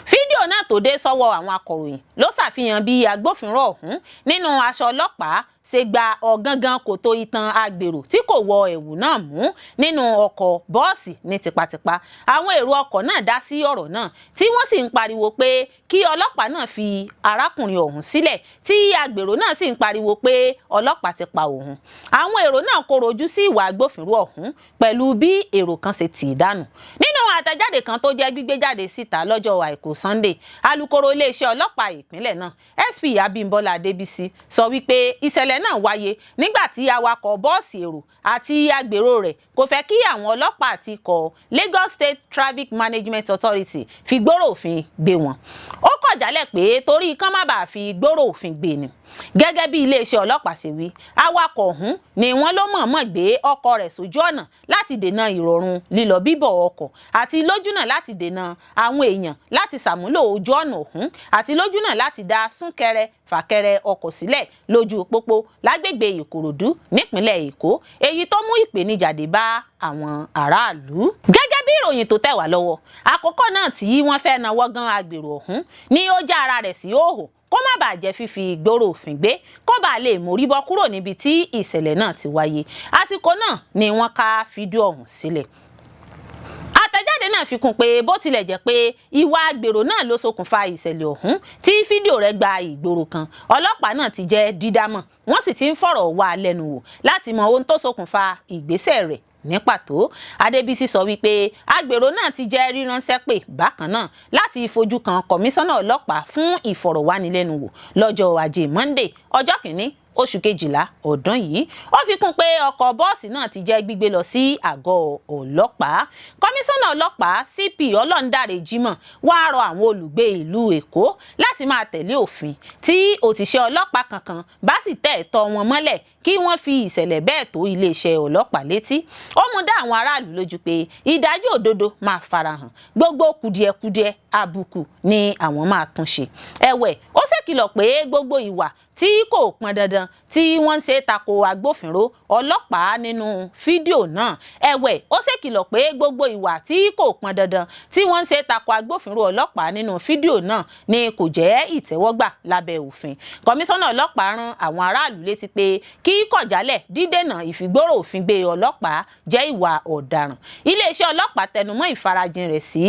Fídíò náà tó dé sọ́wọ́ àwọn akọ̀ròyìn ló ṣàfihàn bí agbófinró ọ̀hún nínú aṣọ ọlọ́pàá ṣe gba ọ̀gangan kòtò itan agbèrò tí kò wọ ẹ̀wù náà mú nínú ọkọ̀ bọ́ọ̀sì ní tipátipá. Àwọn èrò ọkọ̀ náà dá sí ọ̀rọ̀ náà, tí wọ́n sì ń pariwo pé kí ọlọ́pàá náà fi arákùnrin ọ̀hún sílẹ̀, tí agbèrò náà sì ń pariwo pé ọlọ́pàá ti pa òun. Àwọn èrò náà koro ojú sí ìwà agbófinró ọ̀hún pẹ̀lú bí èrò kan ṣe tì í dànù. Nínú àtẹ̀jáde kan tó jẹ́ gbígbé jáde síta lọ́jọ́ àìkú Sunday, alukoro iléeṣẹ́ ọlọ́pàá ìpínlẹ̀ náà, SP Abímbọ́lá Adébísí, sọ wípé ìṣẹ̀lẹ̀ náà wáyé nígbà tí awakọ̀ bọ́ọ̀sì èrò àti agbèrò rẹ̀ kò fẹ́ kí àwọn ọlọ́pàá àti ikọ̀ Lagos State Traffic Management Authority fi gbórò òfin gbé wọn. Ó kọ̀ jálẹ̀ pé torí kán má bàa fi gbórò òfin gbé ni. Gẹ́gẹ́ bí iléeṣẹ́ ọlọ́pàá ṣe wí, awakọ̀ ọ̀hún ni wọ́n ló mọ̀ọ́mọ̀ gbé ọkọ̀ rẹ̀ sójú ọ̀nà láti dènà ìrọ̀rùn lílọ bíbọ̀ ọkọ̀, àti lójúnà láti dènà àwọn èèyàn láti ṣàmúlò ojú ọ̀nà ọ̀hún, àti lójúnà láti dá súnkẹrẹ fàkẹrẹ ọkọ̀ sílẹ̀ lójú pópó lágbègbè Ìkòròdú nípínlẹ̀ Èkó, èyí tó mú ìpèníjà dé bá àwọn aráàlú. Gẹ́gẹ́ bí ìròyìn tó tẹ̀ wá lọ́wọ́, àkókò náà tí wọ́n fẹ́ nawọ́ gan agbèrò ọ̀hún ni ó já ara rẹ̀ sí òhò kó má bàa jẹ́ fífi ìgboro òfin gbé, kó bàa lè mórí bọ́ kúrò níbi tí ìṣẹ̀lẹ̀ náà ti wáyé. Àsìkò náà ni wọ́n ká fídíò ọ̀hún sílẹ̀. Àtẹ̀jáde náà fi kún pé bó tilẹ̀ jẹ́ pé ìwà agbèrò náà ló ṣokùnfà ìṣẹ̀lẹ̀ ọ̀hún tí fídíò rẹ̀ gba ìgboro kan, ọlọ́pàá náà ti jẹ́ dídámọ̀, wọ́n sì ti ń fọ̀rọ̀ wá a lẹ́nu wò láti mọ ohun tó ṣokùnfà ìgbésẹ̀ rẹ̀ ní pàtó. Adébísí sọ wípé agbèrò náà ti jẹ́ ríránṣẹ́ pé bákan náà láti fojú kan kọmíṣánná ọlọ́pàá fún ìfọ̀rọ̀wánilẹ́nuwò lọ́jọ́ ajé Monday, ọjọ́ 1 oṣù kejìlá ọdún yìí. Ó fi kún pé ọkọ̀ bọ́ọ̀sì náà ti jẹ́ gbígbé lọ sí àgọ́ ọlọ́pàá. Kọmíṣánná ọlọ́pàá CP Ọlọ́rundáre Jimoh wá rọ àwọn olùgbé ìlú Èkó láti máa tẹ̀lé òfin. Tí òṣìṣẹ́ ọlọ́pàá kankan bá sì tẹ̀ ẹ̀tọ́ wọn mọ́lẹ̀, kí wọ́n fi ìṣẹ̀lẹ̀ bẹ́ẹ̀ tó iléeṣẹ́ ọlọ́pàá létí. Ó mú dá àwọn aráàlú lójú pé ìdájọ́ òdodo máa farahàn, gbogbo kùdìẹ̀kudiẹ àbùkù ni àwọn máa tún ṣe. Ẹ̀wẹ̀, ó ṣèkìlọ̀ pé gbogbo ìwà tí kò pọn dandan tí wọ́n ń ṣe tako agbófinró ọlọ́pàá nínú fídíò náà. Ẹ̀wẹ̀, ó ṣèkìlọ̀ pé gbogbo ìwà tí kò pọn dandan tí wọ́n ń ṣe tako agbófinró ọlọ́pàá nínú fídíò náà ni kò jẹ́ ìtẹ́wọ́gbà lábẹ́ òfin. Kọmíṣánná ọlọ́pàá rán àwọn aráàlú létí pé kí kọ̀jálẹ̀ dídènà ìfìgbóró òfin gbé ọlọ́pàá jẹ́ ìwà ọ̀daràn. Iléeṣẹ́ ọlọ́pàá tẹnumọ́ ìfarajìn rẹ̀ sí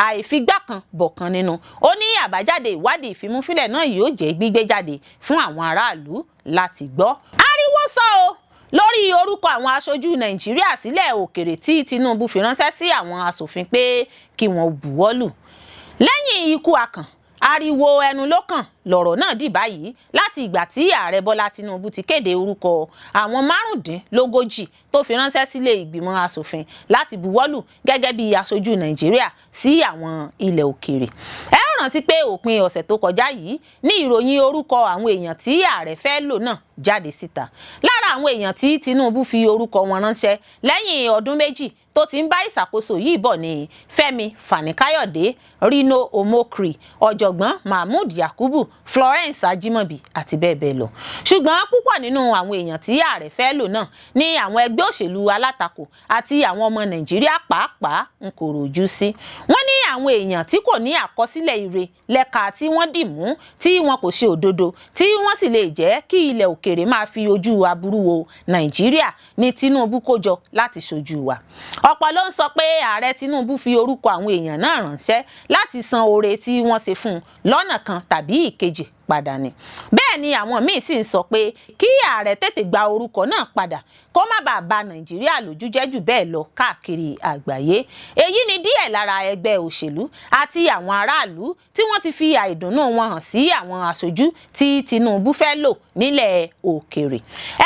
àìfigbá kan bọ̀kan nínú. Ó ní àbájáde ìwádìí ìfimúfínlẹ̀ náà yóò jẹ́ gbígbé jáde fún àwọn aráàlú láti gbọ́. Ariwo sọ o lórí orúkọ àwọn aṣojú Nàìjíríà sílẹ̀ òkèrè tí Tinubu fi ránṣẹ́ sí àwọn aṣòfin pé kí wọ́n buwọ́lù. Lẹ́yìn ikú Akàn, ariwo ẹnu ló kàn lọ̀rọ̀ náà dì báyìí láti ìgbà tí Ààrẹ Bọ́lá Tinubu ti kéde orúkọ àwọn 35 tó fi ránṣẹ́ sílé ìgbìmọ̀ asòfin láti buwọ́lù gẹ́gẹ́ bí aṣojú Nàìjíríà sí àwọn ilẹ̀ òkèèrè. Ẹ ó rántí pé òpin ọ̀sẹ̀ tó kọjá yìí ní ìròyìn orúkọ àwọn èèyàn tí ààrẹ fẹ́ lò náà jáde síta. Lára àwọn èèyàn tí Tinubu fi orúkọ wọn ránṣẹ́ lẹ́yìn ọdún 2 tó ti ń bá ìṣàkóso yìí bọ̀ ní Fẹ́mi Fani-Káyọ̀dé, Rino Omokri, ọ̀jọ̀gbọ́n Mahmood Yakubu, Florence Ajimobi àti bẹ́ẹ̀ bẹ́ẹ̀ lọ. Ṣùgbọ́n púpọ̀ nínú àwọn èèyàn tí ààrẹ fẹ́ lò náà ní àwọn ẹgbẹ́ òṣèlú alátakò àti àwọn ọmọ Nàìjíríà pàápàá ń kòrò ojú sí. Wọ́n ní àwọn èèyàn tí kò ní àkọsílẹ̀ ire lẹ́ka tí wọ́n dì mú, tí wọn kò ṣe òdodo, tí wọ́n sì lè jẹ́ kí ilẹ̀ òkèrè máa fi ojú aburú wo Nàìjíríà ní Tinubu kó jọ láti ṣojú wa. Ọ̀pọ̀ ló ń sọ pé ààrẹ Tinubu fi orúkọ àwọn èèyàn náà ránṣẹ́ láti san oore tí wọ́n ṣe fún un lọ́nà kan tàbí ìkejì padà ni. Bẹ́ẹ̀ ni àwọn míín sì ń sọ pé kí ààrẹ tètè gba orúkọ náà padà kó má bàa ba Nàìjíríà lójú jẹ́ jù bẹ́ẹ̀ lọ káàkiri àgbáyé. Èyí ni díẹ̀ lára ẹgbẹ́ òṣèlú àti àwọn aráàlú tí wọ́n ti fi àìdùnnú wọn hàn sí àwọn aṣojú tí Tinubu fẹ́ lò nílẹ̀ òkèrè.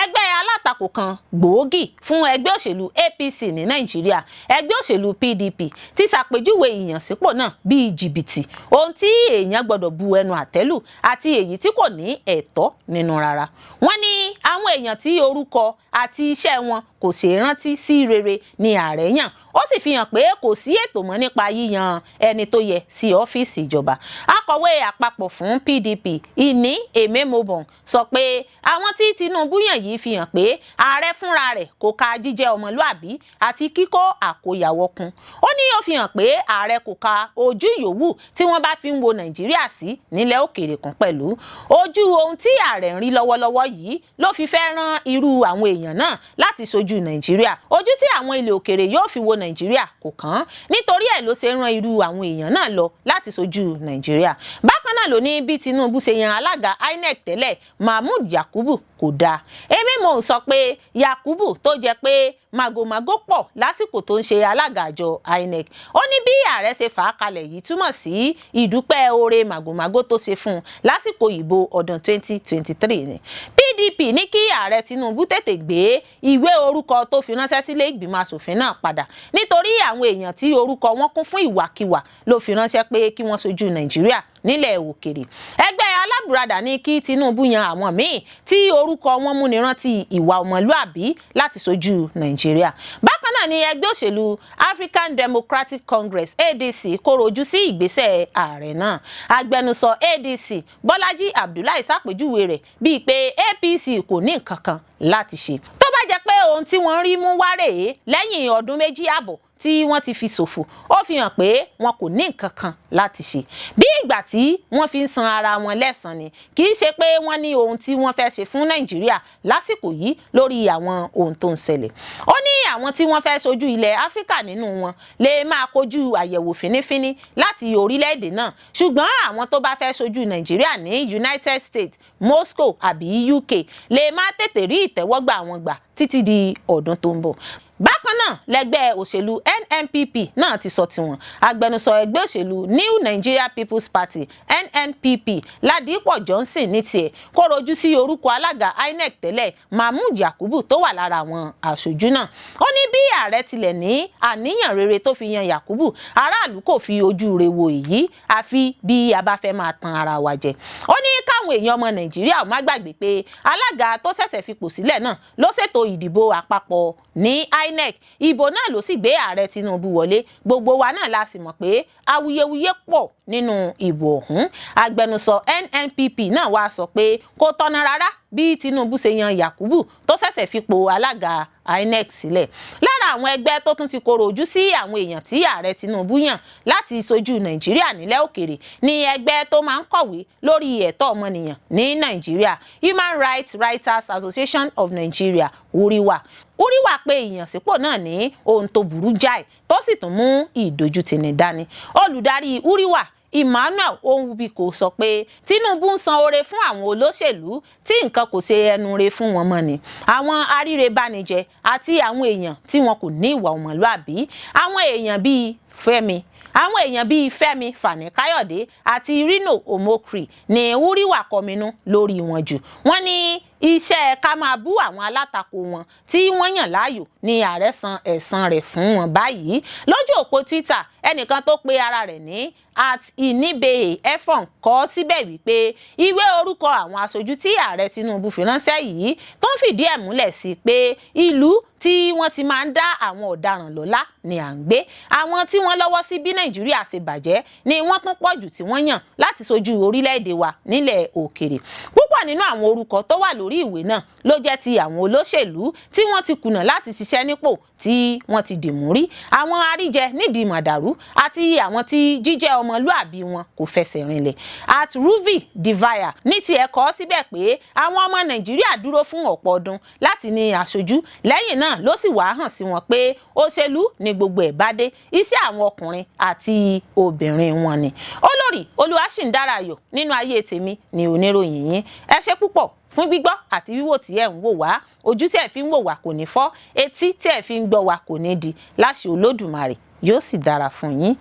Ẹgbẹ́ alátakò kan gbòógì fún ẹgbẹ́ òṣèlú APC ní Nàìjíríà, ẹgbẹ́ òṣèlú PDP, ti ṣàpèjúwe ìyànsípò náà bíi jìbìtì, ohun tí èèyàn gbọ́dọ̀ bu ẹnu àtẹ́lù àti èyí tí kò ní ẹ̀tọ́ nínú rárá. Wọ́n ní àwọn èèyàn tí orúkọ àti iṣẹ́ wọn kò ṣeé rántí sí rere ni ààrẹ yàn. Ó sì fi hàn pé kò sí ètò mọ́ nípa yíyan ẹni tó yẹ sí ọ́fíìsì ìjọba. Akọ̀wé àpapọ̀ fún PDP, Ìní Ememobong, sọ pé àwọn tí Tinubu yàn yìí fi hàn pé ààrẹ fúnra rẹ̀ kò ka jíjẹ́ ọmọlúàbí àti kíkó àkóyawọ́ kún. Ó ní ó fi hàn pé ààrẹ kò ka ojú yòówù tí wọ́n bá fi ń wo Nàìjíríà sí nílẹ̀ òkèèrè kan pẹ̀lú. Ojú ohun tí ààrẹ ń rí lọ́wọ́lọ́wọ́ yìí ló fi fẹ́ rán irú àwọn èèyàn náà láti ṣojú Nàìjíríà. Ojú tí àwọn ilẹ̀ òkèèrè yóò fi wo Nàìjíríà kò kàn án, nítorí ẹ̀ ló ṣe rán irú àwọn èèyàn náà lọ láti ṣojú Nàìjíríà. Bákan náà ló ní bí Tinubu ṣe yan alága INEC tẹ́lẹ̀, Mahmood Yakubu, kò dáa. Ememo sọ pé Yakubu tó jẹ́ pé màgòmágó pọ̀ lásìkò tó ń ṣe alága àjọ INEC. Ó ní bí ààrẹ ṣe fà á kalẹ̀ yìí túmọ̀ sí ìdúpẹ́ oore màgòmágó tó ṣe fún un lásìkò ìbò ọdún 2023 ni. PDP ní kí ààrẹ Tinubu tètè gbé ìwé orúkọ tó fi ránṣẹ́ sílé ìgbìmọ̀ asòfin náà padà, nítorí àwọn èèyàn tí orúkọ wọn kún fún ìwàkiwà ló fi ránṣẹ́ pé kí wọ́n ṣojú Nàìjíríà nílẹ̀ òkèrè. Ẹgbẹ́ alábùradà ní kí Tinubu yan àwọn míì tí orúkọ wọn múni rántí ìwà ọmọlúàbí láti ṣojú Nàìjíríà. Bákan náà ni ẹgbẹ́ òṣèlú African Democratic Congress, ADC, kóró ojú sí ìgbésẹ̀ ààrẹ náà. Agbẹnusọ ADC, Bọ́lájí Abdullahi, ṣàpèjúwe rẹ̀ bíi pé APC kò ní nǹkan kan láti ṣe. Tó bá jẹ́ pé ohun tí wọ́n rí mú wá rèé lẹ́yìn ọdún 2.5 tí wọ́n ti fi ṣòfò, ó fi hàn pé wọn kò ní nǹkan kan láti ṣe. Bí ìgbà tí wọ́n fi ń san ara wọn lẹ́san ni, kì í ṣe pé wọ́n ní ohun tí wọ́n fẹ́ ṣe fún Nàìjíríà lásìkò yìí lórí àwọn ohun tó ń ṣẹlẹ̀. Ó ní àwọn tí wọ́n fẹ́ ṣojú ilẹ̀ Áfíríkà nínú wọn lè máa kojú àyẹ̀wò fínífíní láti orílẹ̀-èdè náà, ṣùgbọ́n àwọn tó bá fẹ́ ṣojú Nàìjíríà ní United States, Moscow àbí UK lè má tètè rí ìtẹ́wọ́gbà wọn gbà títí di ọdún tó ń bọ̀. Bákan náà lẹ́gbẹ́ òṣèlú NNPP náà ti sọ tiwọn. Agbẹnusọ ẹgbẹ́ òṣèlú New Nigeria People's Party, NNPP, Ládìpọ̀ Johnson ní tiẹ̀ kó rojú sí orúkọ alága INEC tẹ́lẹ̀, Mahmood Yakubu, tó wà lára àwọn aṣojú náà. Ó ní bí ààrẹ tilẹ̀ ní àníyàn rere tó fi yan Yakubu, aráàlú kò fi ojú rẹ̀ wo èyí, àfi bí a bá fẹ́ máa tan ara wa jẹ. Ó ní káwọn èèyàn ọmọ Nàìjíríà ò má gbàgbé pé alága tó ṣẹ̀ṣẹ̀ fipò sílẹ̀ náà ló ṣètò ìdìbò àpapọ̀ ní INEC. Ìbò náà ló sì gbé ààrẹ Tinubu wọlé. Gbogbo wa náà la sì mọ̀ pé awuyewuye pọ̀ nínú ìbò ọ̀hún. Agbẹnusọ NNPP náà wá sọ pé kò tọ̀nà rárá bí Tinubu ṣe yan Yakubu tó ṣẹ̀ṣẹ̀ fipò alága INEC sílẹ̀. Lára àwọn ẹgbẹ́ tó tún ti koro ojú sí àwọn èèyàn tí ààrẹ Tinubu yàn láti ṣojú Nàìjíríà nílẹ̀ òkèrè ní ẹgbẹ́ tó máa ń kọ̀wé lórí ẹ̀tọ́ ọmọnìyàn ní Nàìjíríà, Human Rights Writers Association of Nigeria, HURIWA. HURIWA pé ìyànsípò náà ní ohun tó burú jáì tó sì tún mú ìdójútini dání. Olùdarí HURIWA, Emmanuel Onwubiko, sọ pé Tinubu ń san oore fún àwọn olóṣèlú tí nǹkan kò ṣe ẹnu re fún wọn mọ́ ni, àwọn arírebanijẹ àti àwọn èèyàn tí wọn kò ní ìwà ọmọlúàbí, àwọn èèyàn bíi Fẹ́mi Fani Káyọ̀dé àti Reno Omokri ní HURIWA kọminú lórí wọn jù. Wọ́n ní iṣẹ́ ká máa bú àwọn alátakò wọn tí wọ́n yàn láàyò ní ààrẹ san ẹ̀san rẹ̀ fún wọn báyìí. Lójú òpó Twitter, ẹnìkan tó pe ara rẹ̀ ní @inibehe efon kọ síbẹ̀ wípé ìwé orúkọ àwọn aṣojú tí ààrẹ Tinubu fi ránṣẹ́ yìí tó ń fìdí ẹ̀ múlẹ̀ sí pé ìlú tí wọ́n ti máa ń dá àwọn ọ̀daràn lọ́lá ni à ń gbé. Àwọn tí wọ́n lọ́wọ́ sí bí Nàìjíríà ṣe bàjẹ́ ni wọ́n tún pọ̀ jù tí wọ́n yàn láti ṣojú orílẹ̀-èdè wa nílẹ̀ òkèrè. Púpọ̀ nínú àwọn orúkọ tó wà lórí ìwé náà ló jẹ́ ti àwọn olóṣèlú tí wọ́n ti kùnà láti ṣiṣẹ́ nípò tí wọ́n ti dìmú rí, àwọn àríjẹ nídìí màdàrú àti àwọn tí jíjẹ́ ọmọlúàbí wọn kò fẹsẹ̀ rinlẹ̀. @RuvyDivaya ní tiẹ̀ kọ síbẹ̀ pé àwọn ọmọ Nàìjíríà dúró fún ọ̀pọ̀ ọdún láti ní aṣojú, lẹ́yìn náà ló sì wá hàn sí wọn pé òṣèlú ni gbogbo ẹ̀ bá dé, iṣẹ́ àwọn ọkùnrin àti obìnrin wọn ni. Olórí Olúwaṣìndára Ayọ̀ nínú ayé tèmi ni oníròyìn yín. Ẹ ṣé púpọ̀ fún gbígbọ́ àti wíwò tí ẹ̀ ń wò wá. Ojú tí ẹ̀ fi ń wò wá kò ní fọ́, etí tí ẹ̀ fi ń gbọ́ wá kò ní di, láṣẹ Olódùmarè. Yóò sì dára fún yín.